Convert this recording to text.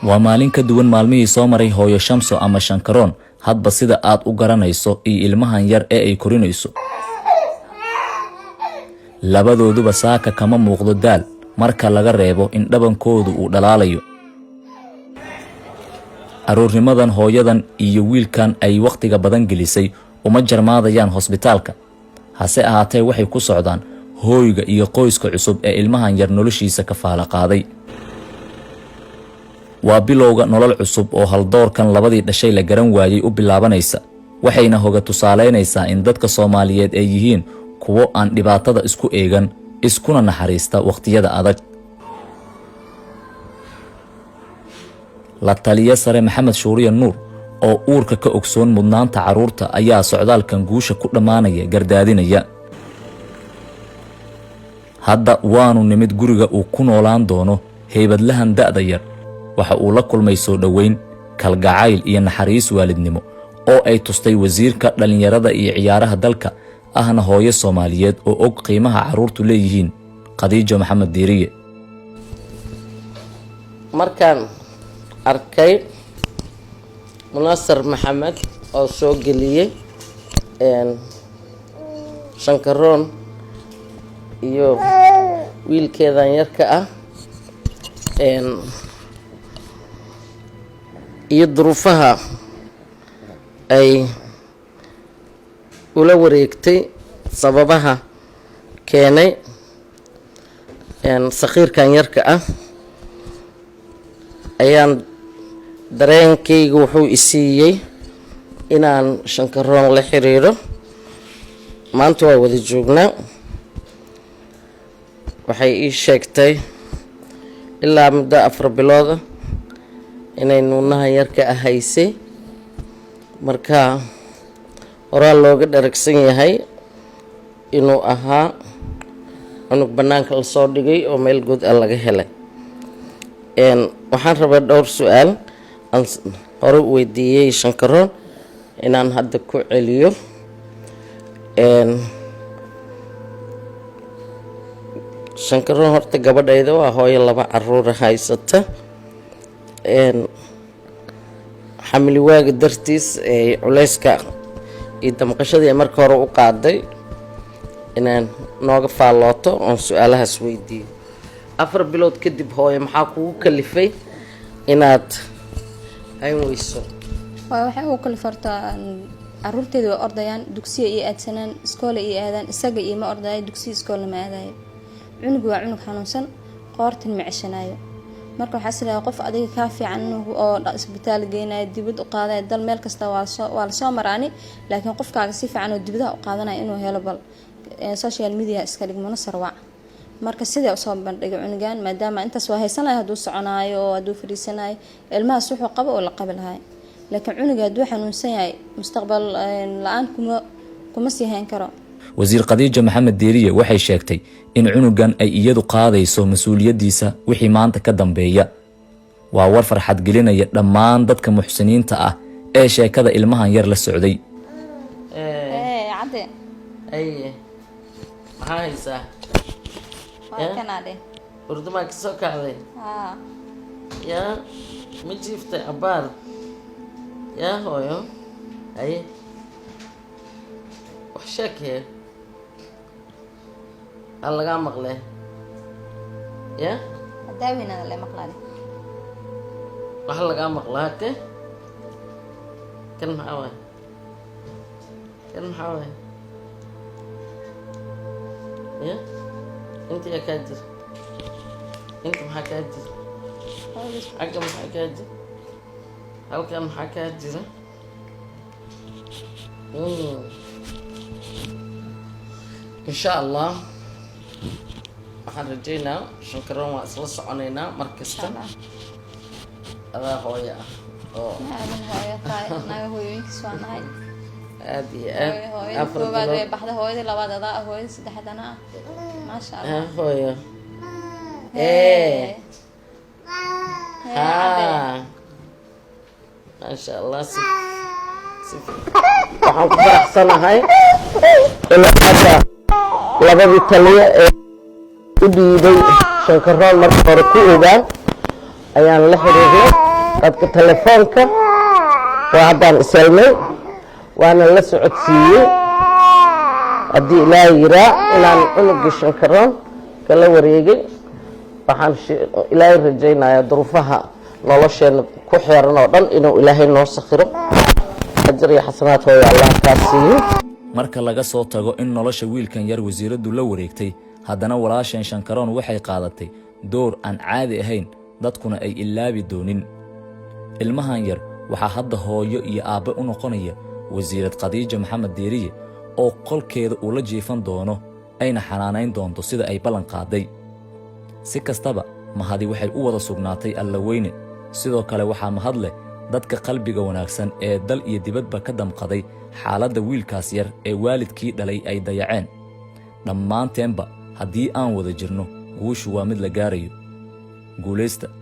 Waa maalin ka duwan maalmihii soo maray hooyo Shamso ama Shankaroon, hadba sida aad u garanayso, iyo ilmahan yar ee ay korinayso. Labadooduba saaka kama muuqdo daal, marka laga reebo in dhabankoodu uu dhalaalayo. Aroornimadan hooyadan iyo wiilkan ay wakhtiga badan gelisay uma jarmaadayaan hosbitaalka, hase ahaatee waxay ku socdaan hooyga iyo qoyska cusub ee ilmahan yar noloshiisa kafaala qaaday. Waa bilowga nolol cusub oo haldoorkan labadii dhashay la garan waayey u bilaabanaysa, waxayna hoga tusaalaynaysaa in dadka Soomaaliyeed ay yihiin kuwo aan dhibaatada isku eegan, iskuna naxariista wakhtiyada adag. La taliye sare Maxamed Shuuriya Nuur oo uurka ka ogsoon mudnaanta carruurta ayaa socdaalkan guusha ku dhammaanaya gardaadinaya. Hadda waanu nimid guriga uu ku noolaan doono heybadlahan da'da yar. Waxa uu la kulmay soo dhoweyn, kalgacayl iyo naxariis waalidnimo oo ay tustay wasiirka dhallinyarada iyo ciyaaraha dalka, ahna hooyo Soomaaliyeed oo og qiimaha carruurtu leeyihiin, Khadiijo Maxamed Diiriye. Markaan arkay Munasar Maxamed oo soo geliyey Shankaroon iyo wiilkeedan yarka ah iyo duruufaha ay ula wareegtay, sababaha keenay sakhiirkan yarka ah, ayaan dareenkayga wuxuu isiiyey inaan Shankaroon la xiriiro. Maanta waa wada joognaa. Waxay ii sheegtay ilaa muddo 4 bilooda inay nuunaha yarka ah haysay. Marka horaa looga dharagsan yahay inuu ahaa cunug bannaanka lasoo dhigay oo meel god ah laga helay. Waxaan rabaa dhowr su-aal aan hore u weydiiyey Shankaroon inaan hadda ku celiyo. Shankaroon, horta gabadhayda waa hooyo laba caruura haysata. Xamili waaga dartiis culeyska iyo damqashadii ay marka hore u qaaday inaan nooga faallooto oon su-aalahaas weydiiyo. 4 bilood kadib, hooyo, maxaa kugu kalifay inaad hayn weyso? Waa waxay ugu kalifartaa caruurteeda way ordayaan, dugsiya iyo aadsanaan, iskoola iyo aadaan. Isaga iyo ma ordayo dugsiya, iskoolna ma aadayo. Cunugu waa cunug xanuunsan, qoortan ma ceshanaayo. Marka waxaa is qof adiga kaa fiican oo isbitaal geynayo, dibad u qaadayo, dal meel kasta waa lasoo maraani, laakiin qofkaaga si fiican oo dibadaha u qaadanayo inuu helo, bal social media iska dhig, Munasar wac. Marka sidee usoo bandhigay cunugan, maadaama intaas waa haysanaya, hadduu soconaayo oo hadduu fadhiisanayo, ilmahaas wuxuu qabo oo la qabi lahay, laakiin cunuga hadduu xanuunsan yahay, mustaqbal la-aan kuma sii hayn karo. Wasiir Khadiija Maxamed Diiriye waxay sheegtay in cunugan ay iyadu qaadayso mas-uuliyaddiisa wixii maanta ka dambeeya. Waa war farxad gelinaya dhammaan dadka muxsiniinta ah ee sheekada ilmahan yar la socday. Cadde. Aye, maxaa haysaa? Waa kanaadhe. Hurdumaa ka soo kacday? Haa. Yaa ma jiiftay abbaar? Yaa hooyo, haye, wax sheekee aa lagaa maqlee ya? Daaweynada le maqlaade. Wax lagaa maqlaa hake. Kan maxaa waay? Kan maxaa waay? Ya, inta yaa kaa jira? Inta maxaa kaa jira? Xagga maxaa kaa jira? Halkan maxaa kaa jira? Insha Allah waxaan rajaynaa, Shankaroon, waa isla soconaynaa mar kasta. Adaa hooyo ah oo Aadan hooyo tahay, naga hooyooyinkiis waa nahay. Aada iyo aad. Hooyada 4 koowaad way bilood. Baxda hooyadii labaad adaa ah, hooyadii saddexaad anaa ah, maasha Ha. Allah. Hooyo. Ee ha, maasha Allah, si waxaan ku faraxsanahay in hadda labadii taliyo ee u dhiibay Shankaroon marka hore ku ogaa. Ayaan la xiriirnay qadka telefoonka. Waa haddaan iselmay, waana la socodsiiyey, haddii Ilaahay yiraa, inaan cunugii Shankaroon kala wareegay. Waxaan Ilaahay rajaynayaa duruufaha nolosheena ku xeeran oo dhan inuu Ilaahay noo sakhiro. Ajar iyo xasanaad, hooyo, Allah kaa siiyo. Marka laga soo tago in nolosha wiilkan yar wasiiraddu la wareegtay, haddana walaasheen Shankaroon waxay qaadatay door aan caadi ahayn, dadkuna ay ilaabi doonin. Ilmahan yar waxaa hadda hooyo iyo aabbe u noqonaya Wasiirad Khadiija Maxamed Diiriye, oo qolkeeda uu la jiifan doono, ayna xanaanayn doonto sida ay ballan qaaday. Si kastaba, mahadi waxay u wada sugnaatay Allaweyne. Sidoo kale waxaa mahad leh dadka qalbiga wanaagsan ee dal iyo dibadba ka damqaday xaaladda wiilkaas yar ee waalidkii dhalay ay dayaceen. Dhammaanteenba haddii aan wada jirno, guushu waa mid la gaarayo. Guulaysta.